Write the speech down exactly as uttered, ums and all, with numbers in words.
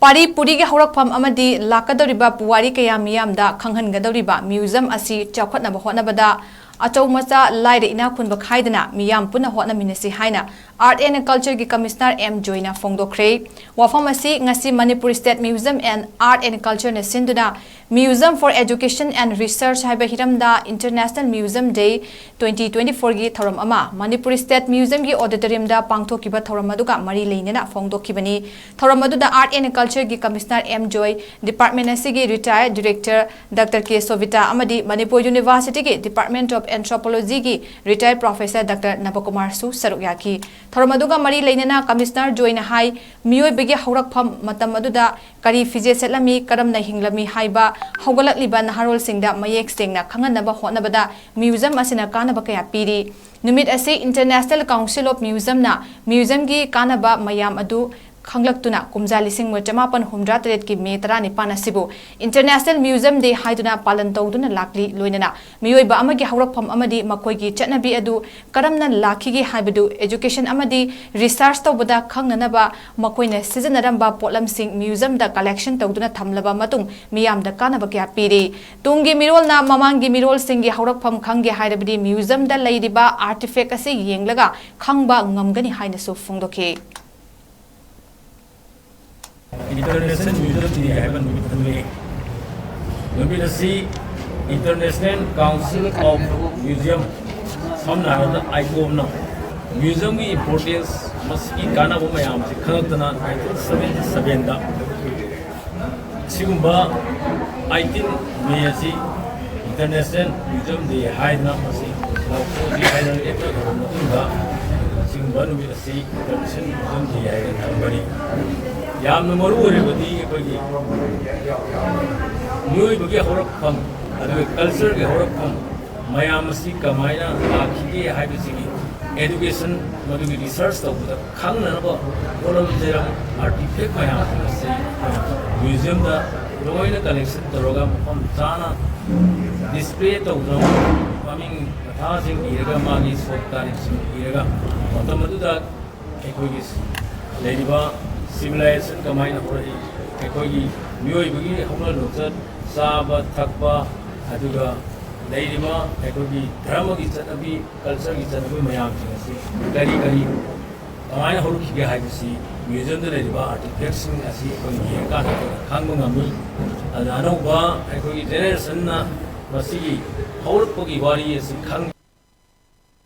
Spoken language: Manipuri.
ꯄꯥꯔꯤ ꯄꯨꯔꯤꯒꯤ ꯍꯧꯔꯛꯐꯝ ꯑꯃꯗꯤ ꯂꯥꯛꯀꯗꯧꯔꯤꯕ ꯄꯨꯋꯥꯔꯤ ꯀꯌꯥ ꯃꯤꯌꯥꯝꯗ ꯈꯪꯍꯟꯒꯗꯧꯔꯤꯕ ꯃ꯭ꯌꯨꯖꯝ ꯑꯁꯤ ꯆꯥꯎꯈꯠꯅꯕ ꯍꯣꯠꯅꯕꯗ ꯑꯆꯧ ꯃꯆꯥ, ꯂꯥꯏꯔ ꯏꯅꯥꯛ ꯈꯨꯟꯕ ꯈꯥꯏꯗꯅ ꯃꯤꯌꯥꯝ ꯄꯨꯟꯅ ꯍꯣꯠꯅꯃꯤꯟꯅꯁꯤ ꯍꯥꯏꯅ Art and Culture ꯒꯤ Commissioner ꯑꯦꯝ ꯖꯣꯏꯅ ꯐꯣꯡꯗꯣꯛꯈ꯭ꯔꯦ꯫ ꯋꯥꯐꯝ ꯑꯁꯤ ꯉꯁꯤ Manipur State Museum and Art and Culture ꯅ ꯁꯤꯟꯗꯨꯅ Museum for Education and Research ꯍꯥꯏꯕ ꯍꯤꯔꯝꯗ International Museum Day twenty twenty-four ꯒꯤ ꯊꯧꯔꯝ ꯑꯃ Manipur State Museum ꯒꯤ auditorium ꯗ ꯄꯥꯡꯊꯣꯛꯈꯤꯕ ꯊꯧꯔꯝ ꯑꯗꯨꯒ ꯃꯔꯤ ꯂꯩꯅꯅ ꯐꯣꯡꯗꯣꯛꯈꯤꯕꯅꯤ꯫ ꯊꯧꯔꯝ ꯑꯗꯨꯗ Art and Culture ꯒꯤ Commissioner ꯑꯦꯝ ꯖꯣꯏ, department ꯑꯁꯤꯒꯤ retired director Doctor ꯀꯦ ꯁꯣꯚꯤꯇꯥ ꯑꯃꯗꯤ Manipur University ꯒꯤ Department of Anthropology ꯒꯤ retired professor Doctor ꯅꯕꯀꯨꯃꯥꯔꯁꯨ ꯁꯔꯨꯛ ꯌꯥꯈꯤ꯫ ꯊꯧꯔꯝ ꯑꯗꯨꯒ ꯃꯔꯤ ꯂꯩꯅꯅ Commissioner ꯖꯣꯏꯅ ꯍꯥꯏ, ꯃꯤꯑꯣꯏꯕꯒꯤ ꯍꯧꯔꯛꯐꯝ ꯃꯇꯝ ꯑꯗꯨꯗ ꯀꯔꯤ ꯐꯤꯖꯦꯠ ꯁꯦꯠꯂꯝꯃꯤ, ꯀꯔꯝꯅ ꯍꯤꯡꯂꯝꯃꯤ ꯍꯥꯏꯕ ꯍꯧꯒꯠꯂꯛꯂꯤꯕ ꯅꯍꯥꯔꯣꯜꯁꯤꯡꯗ ꯃꯌꯦꯛ ꯁꯦꯡꯅ ꯈꯪꯍꯟꯅꯕ ꯍꯣꯠꯅꯕꯗ museum ꯑꯁꯤꯅ ꯀꯥꯟꯅꯕ ꯀꯌꯥ ꯄꯤꯔꯤ꯫ ꯅꯨꯃꯤꯠ ꯑꯁꯤ International Council of Museum ꯅ museum ꯒꯤ ꯀꯥꯟꯅꯕ ꯃꯌꯥꯝ ꯑꯗꯨ ꯈꯪꯂꯛꯇꯨꯅ ꯀꯨꯝꯖꯥ ꯂꯤꯁꯤꯡ ꯑꯃ ꯆꯃꯥꯄꯟ ꯍꯨꯝꯗ꯭ꯔꯥ ꯇꯔꯦꯠꯀꯤ ꯃꯦ ꯇꯔꯥꯅꯤꯄꯥꯟ ꯑꯁꯤꯕꯨ International Museum Day ꯍꯥꯏꯗꯨꯅ ꯄꯥꯂꯟ ꯇꯧꯗꯨꯅ ꯂꯥꯛꯂꯤ꯫ ꯂꯣꯏꯅꯅ ꯃꯤꯑꯣꯏꯕ ꯑꯃꯒꯤ ꯍꯧꯔꯛꯐꯝ ꯑꯃꯗꯤ ꯃꯈꯣꯏꯒꯤ ꯆꯠꯅꯕꯤ ꯑꯗꯨ ꯀꯔꯝꯅ ꯂꯥꯛꯈꯤꯒꯦ ꯍꯥꯏꯕꯗꯨ education ꯑꯃꯗꯤ research ꯇꯧꯕꯗ ꯈꯪꯅꯅꯕ ꯃꯈꯣꯏꯅ ꯁꯤꯖꯤꯟꯅꯔꯝꯕ ꯄꯣꯠꯂꯝꯁꯤꯡ museum ꯗ collection ꯇꯧꯗꯨꯅ ꯊꯝꯂꯕ ꯃꯇꯨꯡ ꯃꯤꯌꯥꯝꯗ ꯀꯥꯟꯅꯕ ꯀꯌꯥ ꯄꯤꯔꯤ꯫ ꯇꯨꯡꯒꯤ ꯃꯤꯔꯣꯜꯅ ꯃꯃꯥꯡꯒꯤ ꯃꯤꯔꯣꯜꯁꯤꯡꯒꯤ ꯍꯧꯔꯛꯐꯝ ꯈꯪꯒꯦ ꯍꯥꯏꯔꯕꯗꯤ museum ꯗ ꯂꯩꯔꯤꯕ artifact ꯑꯁꯤ ꯌꯦꯡꯂꯒ ꯈꯪꯕ ꯉꯝꯒꯅꯤ ꯍꯥꯏꯅꯁꯨ ꯐꯣꯡꯗꯣꯛꯈꯤ꯫ International Museum Day ꯍꯥꯏꯕ ꯅꯨꯃꯤꯠ ꯑꯗꯨꯅꯤ꯫ ꯅꯨꯃꯤꯠ ꯑꯁꯤ International Council of Museum, ꯁꯝꯅ ꯍꯥꯏꯔꯕꯗ ICOM ꯅ museum ꯒꯤ importance, ꯃꯁꯤꯒꯤ ꯀꯥꯟꯅꯕ ꯃꯌꯥꯝꯁꯤ ꯈꯪꯂꯛꯇꯅ nineteen seventy seven ꯗ ꯁꯤꯒꯨꯝꯕ eighteen May ꯑꯁꯤ International Museum Day ꯍꯥꯏꯗꯅ ꯃꯁꯤ ꯂꯥꯎꯊꯣꯛꯑꯁꯤ ꯍꯥꯏꯅ ꯂꯦꯞꯅꯈ꯭ꯔꯕ ꯃꯇꯨꯡꯗ ꯁꯤꯒꯨꯝꯕ ꯅꯨꯃꯤꯠ ꯑꯁꯤ International Museum Day ꯍꯥꯏꯅ ꯊꯝꯕꯅꯤ꯫ ꯌꯥꯝꯅ ꯃꯔꯨ ꯑꯣꯏꯔꯤꯕꯗꯤ ꯑꯩꯈꯣꯏꯒꯤ ꯃꯤꯑꯣꯏꯕꯒꯤ ꯍꯧꯔꯛꯐꯝ, ꯑꯗꯨꯒ culture ꯒꯤ ꯍꯧꯔꯛꯐꯝ, ꯃꯌꯥꯝ ꯑꯁꯤ ꯀꯃꯥꯏꯅ ꯂꯥꯛꯈꯤꯒꯦ ꯍꯥꯏꯕꯁꯤꯒꯤ education, ꯃꯗꯨꯒꯤ research ꯇꯧꯕꯗ ꯈꯪꯅꯅꯕ ꯄꯣꯠꯂꯝ ꯆꯩꯔꯝ, artifact ꯃꯌꯥꯝꯁꯤꯡ ꯑꯁꯤ museum ꯗ ꯂꯣꯏꯅ collection ꯇꯧꯔꯒ ꯃꯐꯝ ꯆꯥꯅ display ꯇꯧꯗꯨꯅ ꯃꯃꯤꯡ ꯃꯊꯥꯁꯤꯡ ꯏꯔꯒ ꯃꯥꯒꯤ ꯁꯣꯛ ꯇꯥꯔꯤꯛꯁꯤꯡ ꯏꯔꯒ ꯃꯇꯝ ꯑꯗꯨꯗ ꯑꯩꯈꯣꯏꯒꯤ ꯂꯩꯔꯤꯕ ꯁꯤꯚꯤꯂꯥꯏꯖꯦꯁꯟ ꯀꯃꯥꯏꯅ ꯍꯧꯔꯛꯏ, ꯑꯩꯈꯣꯏꯒꯤ ꯃꯤꯑꯣꯏꯕꯒꯤ ꯍꯧꯅ ꯂꯣꯟꯆꯠ, ꯆꯥꯕ ꯊꯛꯄ, ꯑꯗꯨꯒ ꯂꯩꯔꯤꯕ ꯑꯩꯈꯣꯏꯒꯤ ꯙꯔꯃꯒꯤ ꯆꯠꯅꯕꯤ, ꯀꯜꯆꯔꯒꯤ ꯆꯠꯅꯕꯤ ꯃꯌꯥꯝꯁꯤꯡ ꯑꯁꯤ ꯀꯔꯤ ꯀꯔꯤ ꯀꯃꯥꯏꯅ ꯍꯧꯔꯛꯈꯤꯒꯦ ꯍꯥꯏꯕꯁꯤ ꯃ꯭ꯌꯨꯖꯤꯌꯝꯗ ꯂꯩꯔꯤꯕ ꯑꯥꯔꯇꯤꯐꯦꯛꯁꯤꯡ ꯑꯁꯤ ꯑꯩꯈꯣꯏꯅ ꯌꯦꯡꯉꯀꯥꯟꯗ ꯑꯩꯈꯣꯏꯅ ꯈꯪꯕ ꯉꯝꯃꯤ꯫ ꯑꯗꯨꯅ ꯑꯅꯧꯕ ꯑꯩꯈꯣꯏꯒꯤ ꯖꯦꯅꯦꯔꯦꯁꯟꯅ ꯃꯁꯤꯒꯤ ꯍꯧꯔꯛꯄꯒꯤ ꯋꯥꯔꯤ ꯑꯁꯤ ꯈꯪ